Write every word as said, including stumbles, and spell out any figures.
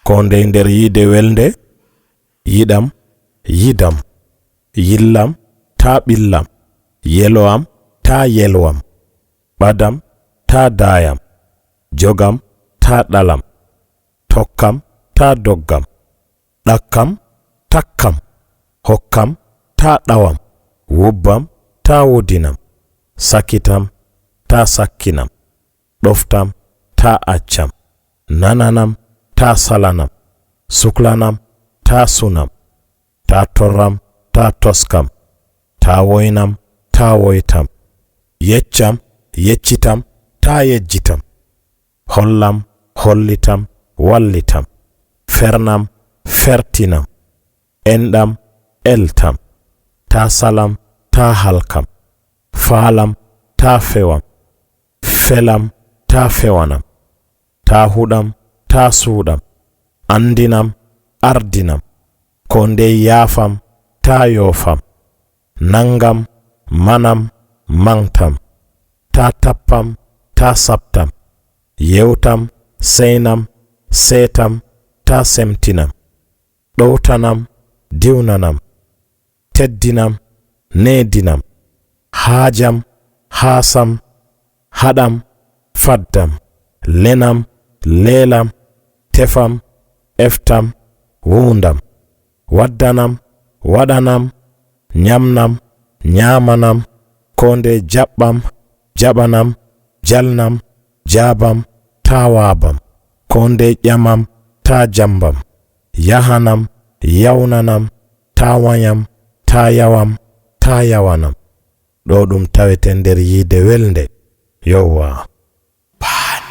Ko ndey nder yiide welnde? Yiɗam, yidam. Yillam, taa ɓillam. Yelo am, taa yelwam. Ɓadam, taa daayam. Jogam, taa ɗalam. Tokkam, taa doggam. Ɗakkam, takkam. Hokkam, taa ɗawam. Wubbam, taa wudinam. Sakitam, taa sakkinam. Ɗoftam, taa accam. Nananam, taa salanam. Suklanam, taa sunam. Taa torram, taa toskam. Taa woynam, taa woytam. Yeccam, yeccitam, taa yejjitam. Hollam, hollitam, wallitam. Fernam, fertinam. Enɗam, eltam. Taa salam, taa halkam. Faalam, taa fewam. Felam, taa fewanam. Taa huɗam, taa suuɗam. Anndinam, ardinam. Ko ndey yaafam, taa yoofam. Nanngam, manam, maŋtam. Taa tappam, taa saɓtam. Yewtam, seynam, seetam, taa semtinam. Ɗowtanam, diwnanam. Teddinam, needinam. Haajam, haasam, haɗam, faddam. Lenam, leelam, tefam, eftam, wuundam. Waddanam, waɗanam, ñamnam, ñaamanam. Ko ndey jaɓɓam, jaɓanam, jalnam, jaabam, taa waabam. Ko ndey ƴamam, taa jammbam. Yahanam, yawnanam, taa wañam, taa yawam, taa yawanam. Ɗo ɗum tawete nder yiide welnde. Yowwa. Paan